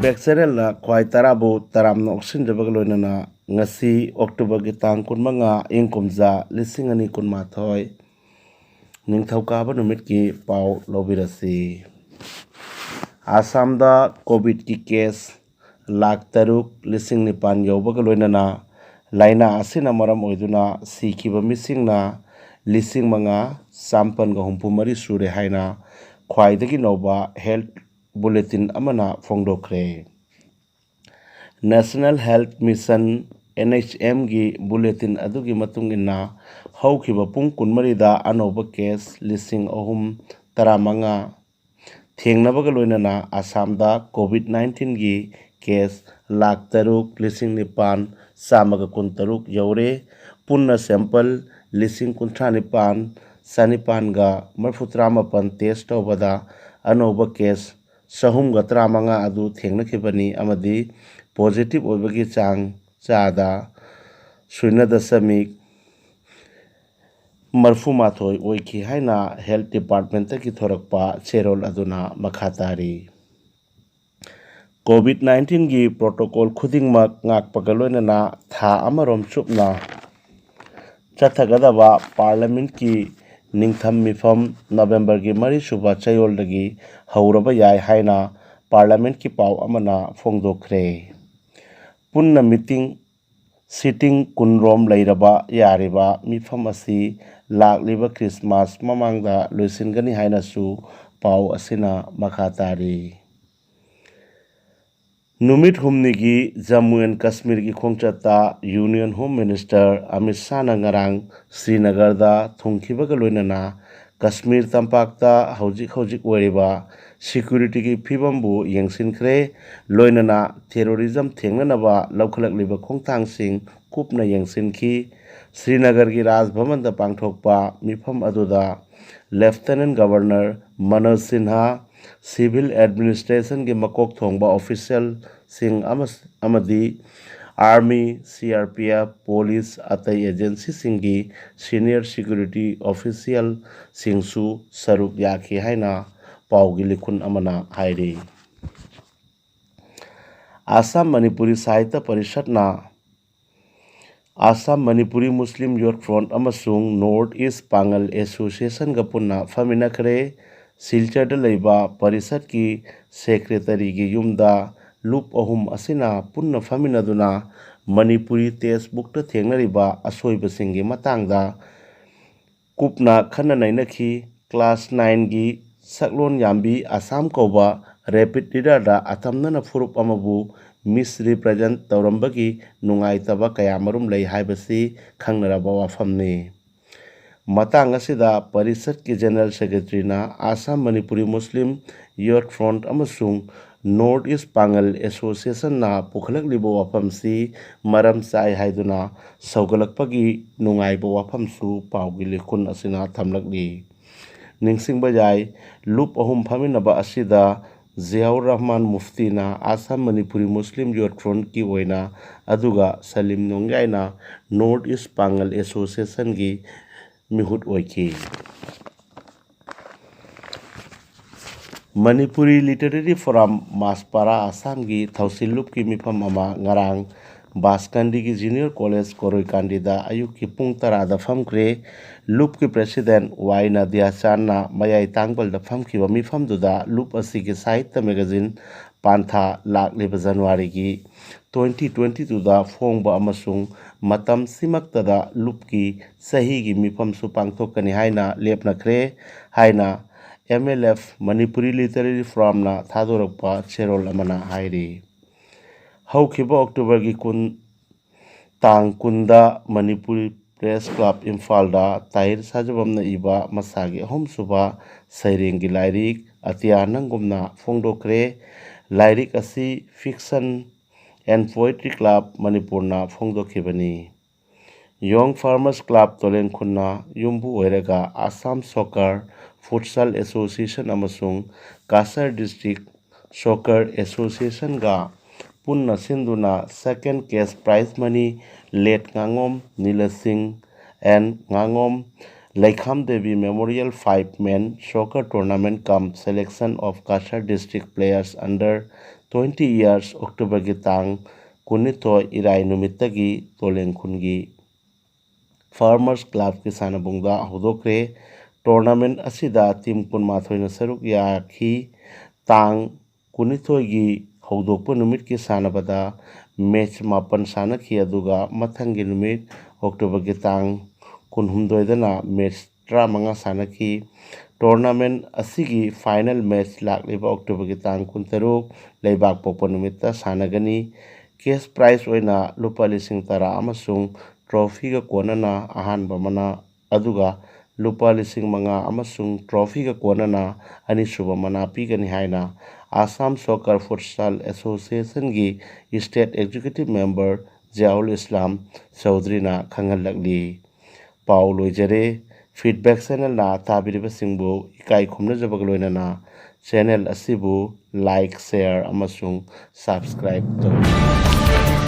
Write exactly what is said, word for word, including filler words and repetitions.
ꯄꯦꯛ ꯆꯦꯅꯦꯜꯅ ꯈ꯭ꯋꯥꯏ ꯇꯔꯥꯕꯨ ꯇꯔꯥꯝꯅ ꯑꯣꯛꯁꯤꯟꯖꯕꯒ ꯂꯣꯏꯅꯅ ꯉꯁꯤ ꯑꯣꯛꯇꯣꯕꯔꯒꯤ ꯇꯥꯡ ꯀꯨꯟꯃꯉꯥ, ꯏꯪ ꯀꯨꯝꯖꯥ ꯂꯤꯁꯤꯡ ꯑꯅꯤ ꯀꯨꯟꯃꯥꯊꯣꯏ, ꯅꯤꯡꯊꯧꯀꯥꯕ ꯅꯨꯃꯤꯠꯀꯤ ꯄꯥꯎ ꯂꯧꯕꯤꯔꯁꯤ꯫ ꯑꯁꯥꯝꯗ ꯀꯣꯚꯤꯗꯀꯤ ꯀꯦꯁ ꯂꯥꯈ ꯇꯔꯨꯛ ꯂꯤꯁꯤꯡ ꯅꯤꯄꯥꯟ ꯌꯧꯕꯒ ꯂꯣꯏꯅꯅ ꯂꯥꯏꯅꯥ ꯑꯁꯤꯅ ꯃꯔꯝ ꯑꯣꯏꯗꯨꯅ ꯁꯤꯈꯤꯕ ꯃꯤꯁꯤꯡꯅ ꯂꯤꯁꯤꯡ ꯃꯉꯥ ꯆꯥꯃꯥꯄꯟꯒ ꯍꯨꯝꯐꯨ ꯃꯔꯤ ꯁꯨꯔꯦ ꯍꯥꯏꯅ ꯈ꯭ꯋꯥꯏꯗꯒꯤ ꯅꯧꯕ ꯍꯦꯜꯊ ꯕꯨꯂꯦꯇꯤꯟ ꯑꯃꯅ ꯐꯣꯡꯗꯣꯛꯈ꯭ꯔꯦ꯫ ꯅꯦꯁꯅꯦꯜ ꯍꯦꯜꯊ ꯃꯤꯁꯟ, NHMꯒꯤ ꯕꯨꯂꯦꯇꯤꯟ ꯑꯗꯨꯒꯤ ꯃꯇꯨꯡ ꯏꯟꯅ, ꯍꯧꯈꯤꯕ ꯄꯨꯡ ꯀꯨꯟꯃꯔꯤꯗ ꯑꯅꯧꯕ ꯀꯦꯁ ꯂꯤꯁꯤꯡ ꯑꯍꯨꯝ ꯇꯔꯥꯃꯉꯥ ꯊꯦꯡꯅꯕꯒ ꯂꯣꯏꯅꯅ ꯑꯁꯥꯝꯗ ꯀꯣꯚꯤꯗ ꯅꯥꯏꯟꯇꯤꯟꯒꯤ ꯀꯦꯁ ꯂꯥꯈ ꯇꯔꯨꯛ ꯂꯤꯁꯤꯡ ꯅꯤꯄꯥꯟ ꯆꯥꯝꯃꯒ ꯀꯨꯟꯇꯔꯨꯛ ꯌꯧꯔꯦ꯫ ꯄꯨꯟꯅ ꯁꯦꯝꯄꯜ ꯂꯤꯁꯤꯡ ꯀꯨꯟꯊ꯭ꯔꯥ ꯅꯤꯄꯥꯟ ꯆꯥꯅꯤꯄꯥꯟꯒ ꯃꯔꯤꯐꯨꯇꯔꯥ ꯃꯥꯄꯟ ꯇꯦꯁ ꯇꯧꯕꯗ ꯑꯅꯧꯕ ꯀꯦꯁ ꯆꯍꯨꯝꯒ ꯇꯔꯥꯃꯉꯥ ꯑꯗꯨ ꯊꯦꯡꯅꯈꯤꯕꯅꯤ ꯑꯃꯗꯤ ꯄꯣꯖꯤꯇꯤꯚ ꯑꯣꯏꯕꯒꯤ ꯆꯥꯡ ꯆꯥꯗ ꯁꯨꯏꯅ ꯗꯁꯃꯤꯛ ꯃꯔꯤꯐꯨꯃꯥꯊꯣꯏ ꯑꯣꯏꯈꯤ ꯍꯥꯏꯅ ꯍꯦꯜꯊ ꯗꯤꯄꯥꯔꯠꯃꯦꯟꯇꯒꯤ ꯊꯣꯔꯛꯄ ꯆꯦꯔꯣꯜ ꯑꯗꯨꯅ ꯃꯈꯥ ꯇꯥꯔꯤ꯫ ꯀꯣꯚꯤꯗ ꯅꯥꯏꯟꯇꯤꯟꯒꯤ ꯄ꯭ꯔꯣꯇꯣꯀꯣꯜ ꯈꯨꯗꯤꯡꯃꯛ ꯉꯥꯛꯄꯒ ꯂꯣꯏꯅꯅ ꯊꯥ ꯑꯃꯔꯣꯝ ꯆꯨꯞꯅ ꯆꯠꯊꯒꯗꯕ ꯄꯥꯔꯂꯤꯌꯥꯃꯦꯟꯠꯀꯤ ꯅꯤꯡꯊꯝ ꯃꯤꯐꯝ ꯅꯕꯦꯝꯕꯔꯒꯤ ꯃꯔꯤꯁꯨꯕ ꯆꯌꯣꯜꯗꯒꯤ ꯍꯧꯔꯕ ꯌꯥꯏ ꯍꯥꯏꯅ ꯄꯥꯔꯂꯤꯌꯥꯃꯦꯟꯠꯀꯤ ꯄꯥꯎ ꯑꯃꯅ ꯐꯣꯡꯗꯣꯛꯈ꯭ꯔꯦ꯫ ꯄꯨꯟꯅ ꯃꯤꯇꯤꯡ, ꯁꯤꯇꯤꯡ ꯀꯨꯟꯔꯣꯝ ꯂꯩꯔꯕ ꯌꯥꯔꯤꯕ ꯃꯤꯐꯝ ꯑꯁꯤ ꯂꯥꯛꯂꯤꯕ ꯈ꯭ꯔꯤꯁꯃꯥꯁ ꯃꯃꯥꯡꯗ ꯂꯣꯏꯁꯤꯟꯒꯅꯤ ꯍꯥꯏꯅꯁꯨ ꯄꯥꯎ ꯑꯁꯤꯅ ꯃꯈꯥ ꯇꯥꯔꯤ꯫ ꯅꯨꯃꯤꯠ ꯍꯨꯝꯅꯤꯒꯤ ꯖꯝꯃꯨ ꯑꯦꯟ ꯀꯥꯁꯃꯤꯔꯒꯤ ꯈꯣꯡꯆꯠꯇ ꯌꯨꯅꯤꯌꯟ ꯍꯣꯝ ꯃꯤꯅꯤꯁꯇꯔ ꯑꯃꯤꯠ ꯁꯥꯍꯅ ꯉꯔꯥꯡ ꯁ꯭ꯔꯤꯅꯒꯔꯗ ꯊꯨꯡꯈꯤꯕꯒ ꯂꯣꯏꯅꯅ ꯀꯥꯁꯃꯤꯔ ꯇꯝꯄꯥꯛꯇ ꯍꯧꯖꯤꯛ ꯍꯧꯖꯤꯛ ꯑꯣꯏꯔꯤꯕ ꯁꯦꯀ꯭ꯌꯨꯔꯤꯇꯤꯒꯤ ꯐꯤꯕꯝꯕꯨ ꯌꯦꯡꯁꯤꯟꯈ꯭ꯔꯦ꯫ ꯂꯣꯏꯅꯅ ꯇꯦꯔꯣꯔꯤꯖꯝ ꯊꯦꯡꯅꯅꯕ ꯂꯧꯈꯠꯂꯛꯂꯤꯕ ꯈꯣꯡꯊꯥꯡꯁꯤꯡ ꯀꯨꯞꯅ ꯌꯦꯡꯁꯤꯟꯈꯤ꯫ ꯁ꯭ꯔꯤꯅꯒꯔꯒꯤ ꯔꯥꯖ ꯚꯕꯟꯗ ꯄꯥꯡꯊꯣꯛꯄ ꯃꯤꯐꯝ ꯑꯗꯨꯗ lieutenant governor Manoj Sinha, civil ꯑꯦꯗꯃꯤꯅꯤꯁꯇ꯭ꯔꯦꯁꯟꯒꯤ ꯃꯀꯣꯛ ꯊꯣꯡꯕ ꯑꯣꯐꯤꯁꯤꯌꯦꯜꯁꯤꯡ ꯑꯃ-, ꯑꯃꯗꯤ ꯑꯥꯔꯃꯤ, CRPF, ꯄꯨꯂꯤꯁ, ꯑꯇꯩ ꯑꯦꯖꯦꯟꯁꯤꯁꯤꯡꯒꯤ ꯁꯤꯅꯤꯌꯔ ꯁꯦꯀ꯭ꯌꯨꯔꯤꯇꯤ ꯑꯣꯐꯤꯁꯤꯌꯦꯜꯁꯤꯡꯁꯨ ꯁꯔꯨꯛ ꯌꯥꯈꯤ ꯍꯥꯏꯅ ꯄꯥꯎꯒꯤ ꯂꯤꯈꯨꯟ ꯑꯃꯅ ꯍꯥꯏꯔꯤ꯫ ꯑꯥꯁꯥꯝ ꯃꯅꯤꯄꯨꯔꯤ ꯁꯥꯍꯤꯇ꯭ꯌ ꯄꯔꯤꯁꯠꯅ ꯑꯥꯁꯥꯝ ꯃꯅꯤꯄꯨꯔꯤ ꯃꯨꯁꯂꯤꯝ ꯌꯨꯠ ꯐ꯭ꯔꯣꯟꯠ ꯑꯃꯁꯨꯡ ꯅꯣꯔꯠ ꯏꯁ ꯄꯥꯡꯒꯜ ꯑꯦꯁꯣꯁꯤꯌꯦꯁꯟꯒ ꯄꯨꯟꯅ ꯐꯝꯃꯤꯟꯅꯈ꯭ꯔꯦ꯫ ꯁꯤꯜꯆꯔꯗ ꯂꯩꯕ ꯄꯔꯤꯁꯠꯀꯤ ꯁꯦꯀ꯭ꯔꯦꯇꯔꯤꯒꯤ ꯌꯨꯝꯗ ꯂꯨꯞ ꯑꯍꯨꯝ ꯑꯁꯤꯅ ꯄꯨꯟꯅ ꯐꯝꯃꯤꯟꯅꯗꯨꯅ ꯃꯅꯤꯄꯨꯔꯤ ꯇꯦꯛꯁꯕꯨꯛꯇ ꯊꯦꯡꯅꯔꯤꯕ ꯑꯁꯣꯏꯕꯁꯤꯡꯒꯤ ꯃꯇꯥꯡꯗ ꯀꯨꯞꯅ ꯈꯟꯅ ꯅꯩꯅꯈꯤ꯫ ꯀ꯭ꯂꯥꯁ ꯅꯥꯏꯟꯒꯤ ꯁꯛꯂꯣꯟ ꯌꯥꯝꯕꯤ ꯑꯁꯥꯝ ꯀꯧꯕ ꯔꯦꯄꯤꯠ ꯔꯤꯗꯔꯗ ꯑꯇꯝꯅꯅ ꯐꯨꯔꯨꯞ ꯑꯃꯕꯨ ꯃꯤꯁꯔꯤꯄ꯭ꯔꯖꯦꯟꯠ ꯇꯧꯔꯝꯕꯒꯤ ꯅꯨꯡꯉꯥꯏꯇꯕ ꯀꯌꯥꯃꯔꯨꯝ ꯂꯩ ꯍꯥꯏꯕꯁꯤ ꯈꯪꯅꯔꯕ ꯋꯥꯐꯝꯅꯤ꯫ ꯃꯇꯥꯡ ꯑꯁꯤꯗ ꯄꯔꯤꯁꯠꯀꯤ ꯖꯦꯅꯔꯦꯜ ꯁꯦꯀ꯭ꯔꯦꯇꯔꯤꯅ ꯑꯥꯁꯥꯝ ꯃꯅꯤꯄꯨꯔꯤ ꯃꯨꯁꯂꯤꯝ ꯌꯨꯠ ꯐ꯭ꯔꯣꯟꯠ ꯑꯃꯁꯨꯡ ꯅꯣꯔꯠ ꯏꯁ ꯄꯥꯡꯒꯜ ꯑꯦꯁꯣꯁꯤꯌꯦꯁꯟꯅ ꯄꯨꯈꯠꯂꯛꯂꯤꯕ ꯋꯥꯐꯝꯁꯤ ꯃꯔꯝ ꯆꯥꯏ ꯍꯥꯏꯗꯨꯅ ꯁꯧꯒꯠꯂꯛꯄꯒꯤ ꯅꯨꯡꯉꯥꯏꯕ ꯋꯥꯐꯝꯁꯨ ꯄꯥꯎꯒꯤ ꯂꯤꯈꯨꯟ ꯑꯁꯤꯅ ꯊꯝꯂꯛꯂꯤ꯫ ꯅꯤꯡꯁꯤꯡꯕ ꯌꯥꯏ, ꯂꯨꯞ ꯑꯍꯨꯝ ꯐꯝꯃꯤꯟꯅꯕ ꯑꯁꯤꯗ ꯖꯤꯌꯥꯎꯔ ꯔꯍꯃꯥꯟ ꯃꯨꯐꯇꯤꯅ ꯑꯥꯁꯥꯝ ꯃꯅꯤꯄꯨꯔꯤ ꯃꯨꯁꯂꯤꯝ ꯌꯨꯠ ꯐ꯭ꯔꯣꯟꯠꯀꯤ ꯑꯣꯏꯅ, ꯑꯗꯨꯒ ꯁꯂꯤꯝ ꯅꯣꯡꯌꯥꯏꯅ ꯅꯣꯔꯠ ꯏꯁ ꯄꯥꯡꯒꯜ ꯑꯦꯁꯣꯁꯤꯌꯦꯁꯟꯒꯤ ꯃꯤꯍꯨꯠ ꯑꯣꯏꯈꯤ꯫ ꯃꯅꯤꯄꯨꯔꯤ ꯂꯤꯇꯔꯦꯔꯤ ꯐꯣꯔꯝ, ꯃꯥꯁꯄꯥꯔꯥ ꯑꯁꯥꯝꯒꯤ ꯊꯧꯁꯤꯜ ꯂꯨꯞꯀꯤ ꯃꯤꯐꯝ ꯑꯃ ꯉꯔꯥꯡ ꯕꯥꯁꯀꯟꯗꯤꯒꯤ ꯖꯨꯅꯤꯌꯔ ꯀꯣꯂꯦꯖ ꯀꯣꯔꯣꯏꯀꯥꯟꯗꯤꯗ ꯑꯌꯨꯛꯀꯤ ꯄꯨꯡ ꯇꯔꯥꯗ ꯐꯝꯈ꯭ꯔꯦ꯫ ꯂꯨꯞꯀꯤ ꯄ꯭ꯔꯦꯁꯤꯗꯦꯟ ꯋꯥꯏ ꯅꯗꯤꯌꯥꯆꯥꯟꯅ ꯃꯌꯥꯏ ꯇꯥꯡꯕꯜꯗ ꯐꯝꯈꯤꯕ ꯃꯤꯐꯝꯗꯨꯗ ꯂꯨꯞ ꯑꯁꯤꯒꯤ ꯁꯥꯍꯤꯇ꯭ꯌ ꯃꯦꯒꯥꯖꯤꯟ ꯄꯥꯟꯊꯥ ꯂꯥꯛꯂꯤꯕ ꯖꯅꯋꯥꯔꯤꯒꯤ ꯇ꯭ꯋꯦꯟꯇꯤ ꯇ꯭ꯋꯦꯟꯇꯤ ꯇꯨꯗ ꯐꯣꯡꯕ ꯑꯃꯁꯨꯡ ꯃꯇꯝꯁꯤꯃꯛꯇꯗ ꯂꯨꯞꯀꯤ ꯆꯍꯤꯒꯤ ꯃꯤꯐꯝꯁꯨ ꯄꯥꯡꯊꯣꯛꯀꯅꯤ ꯍꯥꯏꯅ ꯂꯦꯞꯅꯈ꯭ꯔꯦ ꯍꯥꯏꯅ M L F Manipuri literary ꯐꯣꯔꯝꯅ ꯊꯥꯗꯣꯔꯛꯄ ꯆꯦꯔꯣꯜ ꯑꯃꯅ ꯍꯥꯏꯔꯤ꯫ ꯍꯧꯈꯤꯕ ꯑꯣꯛꯇꯣꯕꯔꯒꯤ ꯀꯨꯟ, ꯇꯥꯡ ꯀꯨꯟꯗ ꯃꯅꯤꯄꯨꯔꯤ ꯄ꯭ꯔꯦꯁ ꯀ꯭ꯂꯕ ꯏꯝꯐꯥꯜꯗ ꯇꯥꯍꯤꯔ ꯁꯥꯖꯕꯝꯅ ꯏꯕ ꯃꯁꯥꯒꯤ ꯑꯍꯨꯝꯁꯨꯕ ꯁꯩꯔꯦꯡꯒꯤ ꯂꯥꯏꯔꯤꯛ ꯑꯇꯤꯌꯥ ꯅꯪꯒꯨꯝꯅ ꯐꯣꯡꯗꯣꯛꯈ꯭ꯔꯦ꯫ ꯂꯥꯏꯔꯤꯛ ꯑꯁꯤ ꯐꯤꯛꯁꯟ ꯑꯦꯟ ꯄꯣꯏꯇ꯭ꯔꯤ ꯀ꯭ꯂꯕ ꯃꯅꯤꯄꯨꯔꯅ ꯐꯣꯡꯗꯣꯛꯈꯤꯕꯅꯤ꯫ ꯌꯣꯡ ꯐꯥꯔꯃꯔꯁ ꯀ꯭ꯂꯕ ꯇꯣꯂꯦꯟꯈꯨꯟꯅ ꯌꯨꯝꯕꯨ ꯑꯣꯏꯔꯒ ꯑꯁꯥꯝ ꯁꯣꯀꯔ ꯐꯨꯠꯁꯥꯜ ꯑꯦꯁꯣꯁꯤꯌꯦꯁꯟ ꯑꯃꯁꯨꯡ ꯀꯥꯁꯥꯔ ꯗꯤꯁꯇ꯭ꯔꯤꯛ ꯁꯣꯀꯔ ꯑꯦꯁꯣꯁꯤꯌꯦꯁꯟꯒ ꯄꯨꯟꯅ ꯁꯤꯟꯗꯨꯅ ꯁꯦꯀꯦꯟ case prize money late ꯉꯥꯉꯣꯝ ꯅꯤꯂꯁꯤꯡ and ꯉꯥꯉꯣꯝ ꯂꯩꯈꯥꯝ Devi memorial five men soccer tournament cum selection of ꯀꯥꯁꯥꯔ district players under twenty years, Octoberꯒꯤ ꯇꯥꯡ ꯀꯨꯟꯅꯤꯊꯣꯏ ꯏꯔꯥꯏ ꯅꯨꯃꯤꯠꯇꯒꯤ ꯇꯣꯂꯦꯡ ꯈꯨꯟꯒꯤ Farmers Clubꯀꯤ ꯁꯥꯟꯅꯕꯨꯡꯗ ꯍꯧꯗꯣꯛꯈ꯭ꯔꯦ꯫ Tournament ꯑꯁꯤꯗ team ꯀꯨꯟꯃꯥꯊꯣꯏꯅ ꯁꯔꯨꯛ ꯌꯥꯈꯤ꯫ ꯇꯥꯡ ꯀꯨꯟꯅꯤꯊꯣꯏꯒꯤ ꯍꯧꯗꯣꯛꯄ ꯅꯨꯃꯤꯠꯀꯤ ꯁꯥꯟꯅꯕꯗ match ꯃꯥꯄꯟ ꯁꯥꯟꯅꯈꯤ, ꯑꯗꯨꯒ ꯃꯊꯪꯒꯤ ꯅꯨꯃꯤꯠ Octoberꯒꯤ ꯇꯥꯡ ꯀꯨꯟꯍꯨꯝꯗꯣꯏꯗꯅ match ꯇꯔꯥꯃꯉꯥ ꯁꯥꯟꯅꯈꯤ꯫ Tournament ꯑꯁꯤꯒꯤ final match ꯂꯥꯛꯂꯤꯕ Octoberꯒꯤ ꯇꯥꯡ ꯀꯨꯟꯇꯔꯨꯛ ꯂꯩꯕꯥꯛꯄꯣꯛꯄ ꯅꯨꯃꯤꯠꯇ ꯁꯥꯟꯅꯒꯅꯤ꯫ Cash prize ꯑꯣꯏꯅ ꯂꯨꯄꯥ ꯂꯤꯁꯤꯡ ꯇꯔꯥ ꯑꯃꯁꯨꯡ trophyꯒ ꯀꯣꯟꯅꯅ ꯑꯍꯥꯟꯕ ꯃꯅꯥ, ꯑꯗꯨꯒ ꯂꯨꯄꯥ ꯂꯤꯁꯤꯡ ꯃꯉꯥ ꯑꯃꯁꯨꯡ trophyꯒ ꯀꯣꯟꯅꯅ ꯑꯅꯤꯁꯨꯕ ꯃꯅꯥ ꯄꯤꯒꯅꯤ ꯍꯥꯏꯅ Assam Soccer Futsal Associationꯒꯤ state executive member ꯖꯤꯌꯥꯎꯜ ꯏꯁꯂꯥꯝ ꯆꯧꯗ꯭ꯔꯤꯅ ꯈꯪꯍꯜꯂꯛꯂꯤ꯫ ꯄꯥꯎ ꯂꯣꯏꯖꯔꯦ꯫ Feedback Channelꯅ ꯇꯥꯕꯤꯔꯤꯕꯁꯤꯡꯕꯨ ꯏꯀꯥꯏ ꯈꯨꯝꯅꯖꯕꯒ ꯂꯣꯏꯅꯅ channel ꯑꯁꯤꯕꯨ like, share ꯑꯃꯁꯨꯡ subscribe ꯇꯧꯕꯤꯌꯨ꯫